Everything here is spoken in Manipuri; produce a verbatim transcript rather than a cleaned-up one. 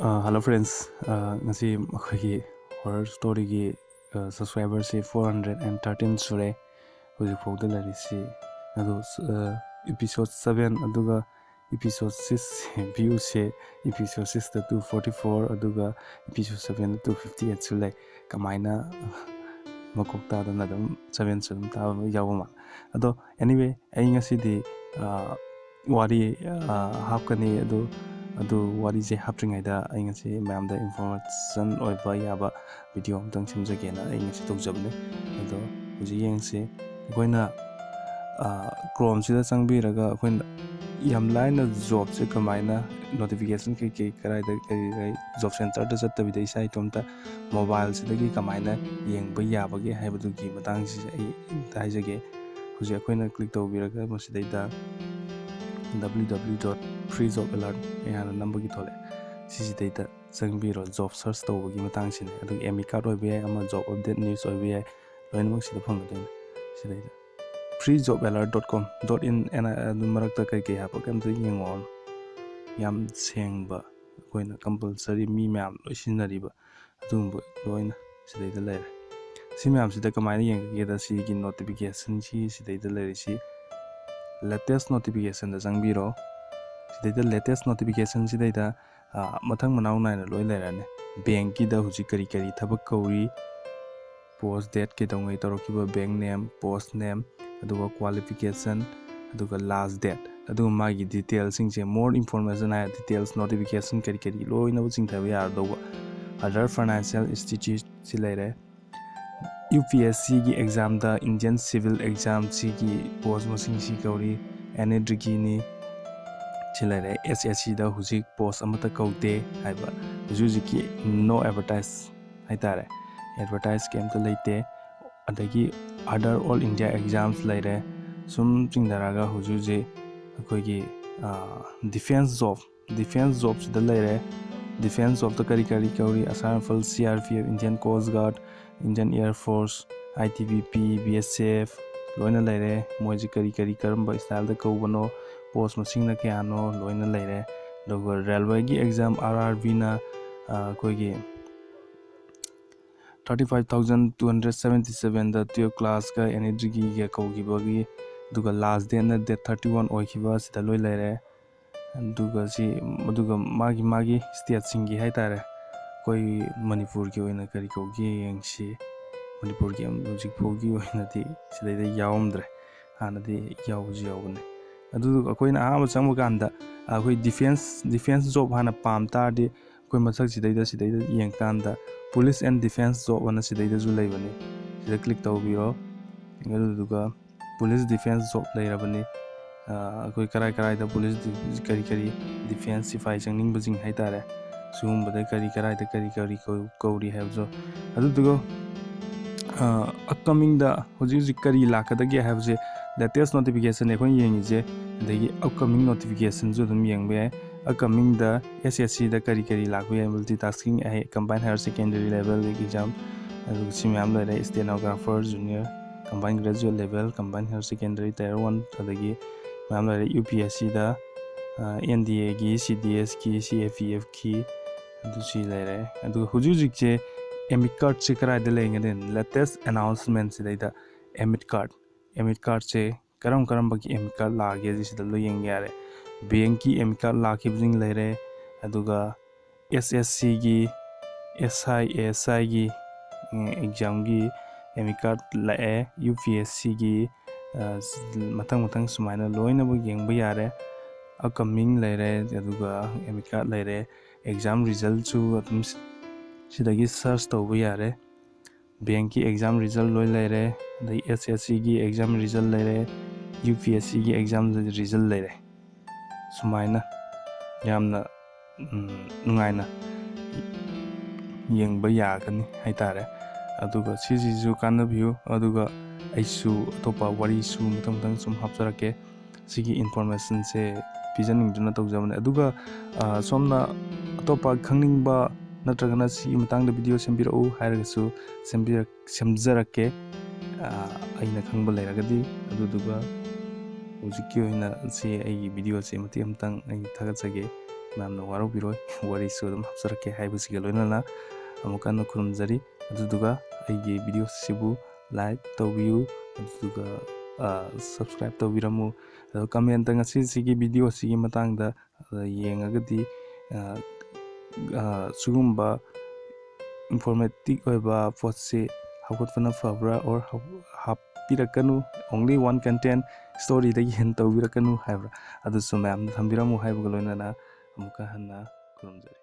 Hello friends. ꯉꯁꯤ ꯑꯩꯈꯣꯏꯒꯤ ꯍꯣꯔꯔ ꯁ꯭ꯇꯣꯔꯤꯒꯤ ꯁꯕꯁꯀ꯭ꯔꯥꯏꯕꯔꯁꯤ ꯐꯣꯔ ꯍꯟꯗ꯭ꯔꯦꯠ ꯑꯦꯟ ꯊꯥꯔꯇꯤꯟ ꯁꯨꯔꯦ ꯍꯧꯖꯤꯛꯐꯥꯎꯗ ꯂꯩꯔꯤꯁꯤ꯫ ꯑꯗꯣ ꯏꯄꯤꯁꯣꯠ ꯁꯕꯦꯟ ꯑꯗꯨꯒ ꯏꯄꯤꯁꯣꯠ ꯁꯤꯛꯁ ꯚ꯭ꯌꯨꯁꯦ ꯏꯄꯤꯁꯣꯠ ꯁꯤꯛꯁꯇ ꯇꯨ ꯐꯣꯔꯇꯤ ꯐꯣꯔ ꯑꯗꯨꯒ ꯏꯄꯤꯁꯣꯠ ꯁꯕꯦꯟꯗ ꯇꯨ ꯐꯤꯐꯇꯤ ꯑꯩꯠꯁꯨ ꯂꯩ꯫ ꯀꯃꯥꯏꯅ ꯃꯀꯣꯛ ꯇꯥꯗꯅ ꯑꯗꯨꯝ ꯁꯕꯦꯟꯁꯨ ꯑꯗꯨꯝ ꯇꯥꯕ ꯌꯥꯎꯕ ꯃꯥꯜꯂꯦ꯫ ꯑꯗꯣ anyway, ꯑꯩ ꯉꯁꯤꯗꯤ ꯋꯥꯔꯤ ꯍꯥꯞꯀꯅꯤ꯫ ꯑꯗꯨ ꯑꯗꯨ ꯋꯥꯔꯤꯁꯦ ꯍꯥꯞꯇ꯭ꯔꯤꯉꯩꯗ ꯑꯩ ꯉꯁꯤ ꯃꯌꯥꯝꯗ ꯏꯟꯐꯣꯔꯃꯦꯁꯟ ꯑꯣꯏꯕ ꯌꯥꯕ ꯚꯤꯗꯤꯑꯣ ꯑꯃꯇꯪ ꯁꯦꯝꯖꯒꯦꯅ ꯑꯩ ꯉꯁꯤ ꯇꯧꯖꯕꯅꯤ꯫ ꯑꯗꯣ ꯍꯧꯖꯤꯛ ꯌꯦꯡꯁꯤ꯫ ꯑꯩꯈꯣꯏꯅ ꯀ꯭ꯔꯣꯝꯁꯤꯗ ꯆꯪꯕꯤꯔꯒ ꯑꯩꯈꯣꯏꯅ ꯌꯥꯝ ꯂꯥꯏꯅ ꯖꯣꯕꯁꯦ ꯀꯃꯥꯏꯅ, ꯅꯣꯇꯤꯐꯤꯀꯦꯁꯟ ꯀꯩꯀꯩ ꯀꯗꯥꯏꯗ ꯀꯔꯤ ꯀꯔꯤ, ꯖꯣꯕ ꯁꯦꯟꯇꯔꯗ ꯆꯠꯇꯕꯤꯗ ꯏꯁꯥ ꯏꯇꯣꯝꯇ ꯃꯣꯕꯥꯏꯜꯁꯤꯗꯒꯤ ꯀꯃꯥꯏꯅ ꯌꯦꯡꯕ ꯌꯥꯕꯒꯦ ꯍꯥꯏꯕꯗꯨꯒꯤ ꯃꯇꯥꯡꯁꯤꯁꯦ ꯑꯩ ꯑꯝꯇ ꯍꯥꯏꯖꯒꯦ꯫ ꯍꯧꯖꯤꯛ ꯑꯩꯈꯣꯏꯅ ꯀ꯭ꯂꯤꯛ ꯇꯧꯕꯤꯔꯒ ꯃꯁꯤꯗꯩꯗ W W W dot free job alert ꯑꯩ ꯍꯥꯟꯅ ꯅꯝꯕꯒꯤ ꯊꯣꯛꯂꯛꯑꯦ꯫ ꯁꯤꯁꯤꯗꯩꯗ ꯆꯪꯕꯤꯔꯣ꯫ ꯖꯣꯕ ꯁꯔꯁ ꯇꯧꯕꯒꯤ ꯃꯇꯥꯡꯁꯤꯅꯦ꯫ ꯑꯗꯨꯒ ꯑꯦꯃꯤ ꯀꯥꯔꯠ ꯑꯣꯏꯕ ꯌꯥꯏ, ꯑꯃ ꯖꯣꯕ ꯑꯞꯗꯦꯠ ꯅ꯭ꯌꯨꯁ ꯑꯣꯏꯕ ꯌꯥꯏ, ꯂꯣꯏꯅꯃꯛ ꯁꯤꯗ ꯐꯪꯒꯗꯣꯏꯅꯦ꯫ ꯁꯤꯗꯩꯗ free job alert dot com dot in ꯑꯅ ꯑꯗꯨ ꯃꯔꯛꯇ ꯀꯩꯀꯩ ꯍꯥꯞꯄ ꯀꯩꯝꯇ ꯌꯦꯡꯉꯛꯑꯣ꯫ ꯌꯥꯝ ꯁꯦꯡꯕ, ꯑꯩꯈꯣꯏꯅ ꯀꯝꯄꯜꯁꯔꯤ ꯃꯤ ꯃꯌꯥꯝ ꯂꯣꯏ ꯁꯤꯖꯤꯟꯅꯔꯤꯕ ꯑꯗꯨꯒꯨꯝꯕ ꯂꯣꯏꯅ ꯁꯤꯗꯩꯗ ꯂꯩꯔꯦ꯫ ꯁꯤ ꯃꯌꯥꯝꯁꯤꯗ ꯀꯃꯥꯏꯅ ꯌꯦꯡꯒꯦꯗ, ꯁꯤꯒꯤ ꯅꯣꯇꯤꯐꯤꯀꯦꯁꯟꯁꯤ ꯁꯤꯗꯩꯗ ꯂꯩꯔꯤꯁꯤ ꯂꯦꯇꯦꯁ ꯅꯣꯇꯤꯐꯤꯀꯦꯁꯟꯗ ꯆꯪꯕꯤꯔꯣ꯫ ꯁꯤꯗꯩꯗ ꯂꯦꯇꯦꯁ ꯅꯣꯇꯤꯐꯤꯀꯦꯁꯟꯁꯤꯗꯩꯗ ꯃꯊꯪ ꯃꯅꯥꯎ ꯅꯥꯏꯅ ꯂꯣꯏ ꯂꯩꯔꯅꯤ꯫ ꯕꯦꯡꯀꯤꯗ ꯍꯧꯖꯤꯛ ꯀꯔꯤ ꯀꯔꯤ ꯊꯕꯛ ꯀꯧꯔꯤ, ꯄꯣꯁ ꯗꯦꯠ ꯀꯩꯗꯧꯉꯩ ꯇꯧꯔꯛꯈꯤꯕ, ꯕꯦꯡ ꯅꯦꯝ, ꯄꯣꯁ ꯅꯦꯝ, ꯑꯗꯨꯒ ꯀ꯭ꯋꯥꯂꯤꯐꯤꯀꯦꯁꯟ, ꯑꯗꯨꯒ ꯂꯥꯁ ꯗꯦꯠ, ꯑꯗꯨꯒ ꯃꯥꯒꯤ ꯗꯤꯇꯦꯜꯁꯤꯡꯁꯦ, ꯃꯣꯔ ꯏꯟꯐꯣꯔꯃꯦꯁꯟ ꯍꯥꯏꯔ ꯗꯤꯇꯦꯜꯁ, ꯅꯣꯇꯤꯐꯤꯀꯦꯁꯟ ꯀꯔꯤ ꯀꯔꯤ ꯂꯣꯏꯅꯃꯛ ꯆꯤꯡꯊꯕ ꯌꯥꯔꯗꯧꯕ꯫ ꯑꯗꯔ ꯐꯥꯏꯅꯥꯟꯁꯤꯌꯦꯜ ꯏꯟꯁꯇꯤꯇ꯭ꯌꯨꯠꯁꯤ ꯂꯩꯔꯦ꯫ ꯌꯨ ꯄꯤ ꯑꯦꯁ ꯁꯤꯒꯤ ꯑꯦꯛꯖꯥꯝꯗ, ꯏꯟꯗꯤꯌꯟ ꯁꯤꯚꯤꯜ ꯑꯦꯛꯖꯥꯝꯁꯤꯒꯤ ꯄꯣꯁ ꯃꯁꯤꯡꯁꯤ ꯀꯧꯔꯤ, ꯑꯦꯟ ꯏ ꯗꯤꯒꯤꯅꯤ꯫ ꯁꯤ ꯂꯩꯔꯦ꯫ ꯑꯦꯁ ꯑꯦꯁ ꯁꯤꯗ ꯍꯧꯖꯤꯛ ꯄꯣꯁ ꯑꯃꯠꯇ ꯀꯧꯗꯦ ꯍꯥꯏꯕ, ꯍꯧꯖꯤꯛ ꯍꯧꯖꯤꯛꯀꯤ ꯅꯣ ꯑꯦꯗꯚꯔꯇꯥꯏꯁ ꯍꯥꯏꯇꯥꯔꯦ, ꯑꯦꯗꯚꯔꯇꯥꯏꯁ ꯀꯩꯝꯇ ꯂꯩꯇꯦ꯫ ꯑꯗꯒꯤ ꯑꯗꯔ ꯑꯣꯜ ꯏꯟꯗꯤꯌꯥ ꯑꯦꯛꯖꯥꯝꯁ ꯂꯩꯔꯦ꯫ ꯁꯨꯝ ꯆꯤꯡꯊꯔꯒ ꯍꯧꯖꯤꯛ ꯍꯧꯖꯤꯛ ꯑꯩꯈꯣꯏꯒꯤ ꯗꯤꯐꯦꯟꯁ ꯖꯣꯕ, ꯗꯤꯐꯦꯟꯁ ꯖꯣꯕꯁꯤꯗ ꯂꯩꯔꯦ꯫ ꯗꯤꯐꯦꯟꯁ ꯖꯣꯕꯇ ꯀꯔꯤ ꯀꯔꯤ ꯀꯧꯔꯤ? Assam rifle, C R P F, Indian coast guard, Indian air force, I T B P, B S F ꯂꯣꯏꯅ ꯂꯩꯔꯦ꯫ ꯃꯣꯏꯁꯦ ꯀꯔꯤ ꯀꯔꯤ, ꯀꯔꯝꯕ ꯏꯁꯇꯥꯏꯜꯗ ꯀꯧꯕꯅꯣ, ꯄꯣꯁ ꯃꯁꯤꯡꯅ ꯀꯌꯥꯅꯣ ꯂꯣꯏꯅ ꯂꯩꯔꯦ꯫ ꯑꯗꯨꯒ ꯔꯦꯜꯋꯦꯒꯤ ꯑꯦꯛꯖꯥꯝ ꯑꯥꯔ ꯑꯥꯔ ꯕꯤꯅ ꯑꯩꯈꯣꯏꯒꯤ thirty five thousand two hundred seventy ꯁꯕꯦꯟꯗ ꯇꯨꯌꯦꯜꯞ ꯀ꯭ꯂꯥꯁꯀ ꯑꯦꯟ ꯏ ꯖꯤꯒ ꯀꯧꯈꯤꯕꯒꯤ, ꯑꯗꯨꯒ ꯂꯥꯁ ꯗꯦꯠꯅ ꯗꯦꯠ ꯊꯥꯔꯇꯤ ꯋꯥꯟ ꯑꯣꯏꯈꯤꯕ, ꯑꯁꯤꯗ ꯂꯣꯏ ꯂꯩꯔꯦ꯫ ꯑꯗꯨꯒ ꯁꯤ, ꯑꯗꯨꯒ ꯃꯥꯒꯤ ꯃꯥꯒꯤ ꯁ꯭ꯇꯦꯠꯁꯤꯡꯒꯤ ꯍꯥꯏꯇꯥꯔꯦ, ꯑꯩꯈꯣꯏ ꯃꯅꯤꯄꯨꯔꯒꯤ ꯑꯣꯏꯅ ꯀꯔꯤ ꯀꯧꯒꯦ ꯌꯦꯡꯁꯤ꯫ ꯃꯅꯤꯄꯨꯔꯒꯤ ꯍꯧꯖꯤꯛ ꯐꯥꯎꯒꯤ ꯑꯣꯏꯅꯗꯤ ꯁꯤꯗꯩꯗ ꯌꯥꯎꯔꯝꯗ꯭ꯔꯦ, ꯍꯥꯟꯅꯗꯤ ꯌꯥꯎꯕꯁꯨ ꯌꯥꯎꯕꯅꯦ꯫ ꯑꯗꯨꯗꯨꯒ ꯑꯩꯈꯣꯏꯅ ꯑꯍꯥꯟꯕ ꯆꯪꯕ ꯀꯥꯟꯗ ꯑꯩꯈꯣꯏ ꯗꯤꯐꯦꯟꯁ ꯗꯤꯐꯦꯟꯁ ꯖꯣꯕ ꯍꯥꯟꯅ ꯄꯥꯝ ꯇꯥꯔꯗꯤ, ꯑꯩꯈꯣꯏ ꯃꯊꯛ ꯁꯤꯗꯩꯗ ꯁꯤꯗꯩꯗ ꯌꯦꯡꯀꯥꯟꯗ ꯄꯨꯂꯤꯁ ꯑꯦꯟ ꯗꯤꯐꯦꯟꯁ ꯖꯣꯕ ꯑꯅ ꯁꯤꯗꯩꯗꯁꯨ ꯂꯩꯕꯅꯤ꯫ ꯁꯤꯗ ꯀ꯭ꯂꯤꯛ ꯇꯧꯕꯤꯔꯣ꯫ ꯑꯗꯨꯗꯨꯒ ꯄꯨꯂꯤꯁ ꯗꯤꯐꯦꯟꯁ ꯖꯣꯕ ꯂꯩꯔꯕꯅꯤ꯫ ꯑꯩꯈꯣꯏ ꯀꯔꯥꯏ ꯀꯔꯥꯏꯗ ꯄꯨꯂꯤꯁ ꯀꯔꯤ ꯀꯔꯤ ꯗꯤꯐꯦꯟꯁ ꯁꯤꯐꯥꯏ ꯆꯪꯅꯤꯡꯕꯁꯤꯡ ꯍꯥꯏꯇꯥꯔꯦ, ꯁꯤꯒꯨꯝꯕꯗ ꯀꯔꯤ ꯀꯔꯥꯏꯗ ꯀꯔꯤ ꯀꯔꯤ ꯀꯧꯔꯤ ꯍꯥꯏꯕꯗꯣ꯫ ꯑꯗꯨꯗꯨꯒ ꯑꯞꯀꯃꯤꯡꯗ ꯍꯧꯖꯤꯛ ꯍꯧꯖꯤꯛ ꯀꯔꯤ ꯂꯥꯛꯀꯗꯒꯦ ꯍꯥꯏꯕꯁꯦ, ꯂꯦꯇꯦꯁ ꯅꯣꯇꯤꯐꯤꯀꯦꯁꯟ ꯑꯩꯈꯣꯏꯅ ꯌꯦꯡꯉꯤꯁꯦ, ꯑꯗꯒꯤ ꯑꯞꯀꯃꯤꯡ ꯅꯣꯇꯤꯐꯤꯀꯦꯁꯟꯁꯨ ꯑꯗꯨꯝ ꯌꯦꯡꯕ ꯌꯥꯏ꯫ ꯑꯞꯀꯃꯤꯡꯗ ꯑꯦꯁ ꯑꯦꯁ ꯁꯤꯗ ꯀꯔꯤ ꯀꯔꯤ ꯂꯥꯛꯄ ꯌꯥꯏ? Multitasking, combined higher secondary level exam, ꯑꯗꯨꯒ ꯁꯤ ꯃꯌꯥꯝ ꯂꯩꯔꯦ꯫ Stenographer, junior, combined graduate level, combined higher secondary tier one, ꯑꯗꯒꯤ ꯃꯌꯥꯝ ꯂꯩꯔꯦ꯫ ꯌꯨ ꯄꯤ ꯑꯦꯁ ꯁꯤꯗ ꯑꯦꯟ ꯗꯤ ꯑꯦꯒꯤ, ꯁꯤ ꯗꯤ ꯑꯦꯁꯀꯤ, ꯁꯤ ꯑꯦ ꯄꯤ ꯑꯦꯐꯀꯤ, ꯑꯗꯨ ꯁꯤ ꯂꯩꯔꯦ꯫ ꯑꯗꯨꯒ ꯍꯧꯖꯤꯛ ꯍꯧꯖꯤꯛꯁꯦ ꯑꯦꯃꯤꯠ ꯀꯥꯔꯠꯁꯦ ꯀꯗꯥꯏꯗ ꯂꯩꯒꯅꯤ? ꯂꯦꯇꯦꯁ ꯑꯦꯅꯥꯎꯟꯁꯃꯦꯟ ꯁꯤꯗꯩꯗ ꯑꯦꯃꯤꯠ ꯀꯥꯔꯠ, ꯑꯦꯃꯤꯠ ꯀꯥꯔꯠꯁꯦ ꯀꯔꯝ ꯀꯔꯝꯕꯒꯤ ꯑꯦꯃꯤꯠ ꯀꯥꯔꯠ ꯂꯥꯛꯑꯒꯦ ꯁꯤꯗ ꯂꯣꯏ ꯌꯦꯡꯕ ꯌꯥꯔꯦ꯫ ꯕꯦꯡꯀꯤ ꯑꯦꯃꯤꯠ ꯀꯥꯔꯠ ꯂꯥꯛꯈꯤꯕꯁꯤꯡ ꯂꯩꯔꯦ, ꯑꯗꯨꯒ ꯑꯦꯁ ꯑꯦꯁ ꯁꯤꯒꯤ, ꯑꯦꯁ ꯑꯥꯏ ꯑꯦ ꯑꯦꯁ ꯑꯥꯏꯒꯤ ꯑꯦꯛꯖꯥꯝꯒꯤ ꯑꯦꯃꯤꯠ ꯀꯥꯔꯠ ꯂꯥꯛꯑꯦ, ꯌꯨ ꯄꯤ ꯑꯦꯁ ꯁꯤꯒꯤ ꯃꯊꯪ ꯃꯊꯪ ꯁꯨꯃꯥꯏꯅ ꯂꯣꯏꯅꯃꯛ ꯌꯦꯡꯕ ꯌꯥꯔꯦ꯫ ꯑꯞꯀꯃꯤꯡ ꯂꯩꯔꯦ, ꯑꯗꯨꯒ ꯑꯦꯃꯤꯠ ꯀꯥꯔꯠ ꯂꯩꯔꯦ, ꯑꯦꯛꯖꯥꯝ ꯔꯤꯖꯜꯁꯨ ꯑꯗꯨꯝ ꯁꯤꯗꯒꯤ ꯁꯔꯆ ꯇꯧꯕ ꯌꯥꯔꯦ꯫ ꯕꯦꯡꯀꯤ ꯑꯦꯛꯖꯥꯝ ꯔꯤꯖꯜ ꯂꯣꯏ ꯂꯩꯔꯦ, ꯑꯗꯩ ꯑꯦꯁ ꯑꯦꯁ ꯁꯤꯒꯤ ꯑꯦꯛꯖꯥꯝ ꯔꯤꯖꯜ ꯂꯩꯔꯦ, ꯌꯨ ꯄꯤ ꯑꯦꯁ ꯁꯤꯒꯤ ꯑꯦꯛꯖꯥꯝ ꯔꯤꯖꯜ ꯂꯩꯔꯦ꯫ ꯁꯨꯃꯥꯏꯅ ꯌꯥꯝꯅ ꯅꯨꯡꯉꯥꯏꯅ ꯌꯦꯡꯕ ꯌꯥꯒꯅꯤ ꯍꯥꯏꯇꯥꯔꯦ꯫ ꯑꯗꯨꯒ ꯁꯤꯁꯤꯁꯨ ꯀꯥꯟꯅꯕꯤꯌꯨ꯫ ꯑꯗꯨꯒ ꯑꯩꯁꯨ ꯑꯇꯣꯞꯄ ꯋꯥꯔꯤꯁꯨ ꯃꯊꯪ ꯃꯊꯪ ꯁꯨꯝ ꯍꯥꯞꯆꯔꯛꯀꯦ꯫ ꯁꯤꯒꯤ ꯏꯟꯐꯣꯔꯃꯦꯁꯟꯁꯦ ꯄꯤꯖꯅꯤꯡꯗꯨꯅ ꯇꯧꯖꯕꯅꯦ꯫ ꯑꯗꯨꯒ ꯁꯣꯝꯅ ꯑꯇꯣꯞꯄ ꯈꯪꯅꯤꯡꯕ ꯅꯠꯇ꯭ꯔꯒꯅ ꯁꯤꯒꯤ ꯃꯇꯥꯡꯗ ꯚꯤꯗꯤꯑꯣ ꯁꯦꯝꯕꯤꯔꯛꯎ ꯍꯥꯏꯔꯒꯁꯨ ꯁꯦꯝꯕꯤꯔꯛ ꯁꯦꯝꯖꯔꯛꯀꯦ, ꯑꯩꯅ ꯈꯪꯕ ꯂꯩꯔꯒꯗꯤ꯫ ꯑꯗꯨꯗꯨꯒ ꯍꯧꯖꯤꯛꯀꯤ ꯑꯣꯏꯅ ꯁꯤ ꯑꯩꯒꯤ ꯚꯤꯗꯤꯑꯣꯁꯦ ꯃꯇꯦꯛ ꯑꯃꯇꯪ ꯑꯩ ꯊꯥꯒꯠꯆꯒꯦ꯫ ꯃꯌꯥꯝꯅ ꯋꯥꯔꯧꯕꯤꯔꯣꯏ꯫ ꯋꯥꯔꯤꯁꯨ ꯑꯗꯨꯝ ꯍꯥꯞꯆꯔꯛꯀꯦ ꯍꯥꯏꯕꯁꯤꯒ ꯂꯣꯏꯅꯅ ꯑꯃꯨꯛ ꯍꯟꯅ ꯈꯨꯔꯨꯝꯖꯔꯤ꯫ ꯑꯗꯨꯗꯨꯒ ꯑꯩꯒꯤ ꯚꯤꯗꯤꯑꯣꯁꯤꯕꯨ ꯂꯥꯏꯛ ꯇꯧꯕꯤꯌꯨ, ꯑꯗꯨꯗꯨꯒ ꯁꯕꯁꯀ꯭ꯔꯥꯏꯕ ꯇꯧꯕꯤꯔꯝꯃꯨ꯫ ꯑꯗꯣ ꯀꯃꯦꯟꯇ ꯉꯁꯤꯁꯤꯒꯤ ꯚꯤꯗꯤꯑꯣꯁꯤꯒꯤ ꯃꯇꯥꯡꯗ ꯑꯗ ꯌꯦꯡꯉꯒꯗꯤ, ꯑ, ꯑ, ꯁꯤꯒꯨꯝꯕ ꯏꯟꯐꯣꯔꯃꯦꯇꯤꯞ ꯑꯣꯏꯕ ꯄꯣꯠꯁꯤ ꯍꯧꯒꯠꯄꯅ ꯐꯕ꯭ꯔꯥ, or ꯍꯧ-, ꯍꯥꯞꯄꯤꯔꯛꯀꯅꯨ, only one content, ꯁ꯭ꯇꯣꯔꯤꯗꯒꯤ ꯍꯦꯟꯅ ꯇꯧꯕꯤꯔꯛꯀꯅꯨ ꯍꯥꯏꯕ꯭ꯔꯥ, ꯑꯗꯨꯁꯨ ꯃꯌꯥꯝꯗ ꯊꯝꯕꯤꯔꯝꯃꯨ ꯍꯥꯏꯕꯒ ꯂꯣꯏꯅꯅ ꯑꯃꯨꯛꯀ ꯍꯟꯅ ꯈꯨꯔꯨꯝꯖꯔꯤ꯫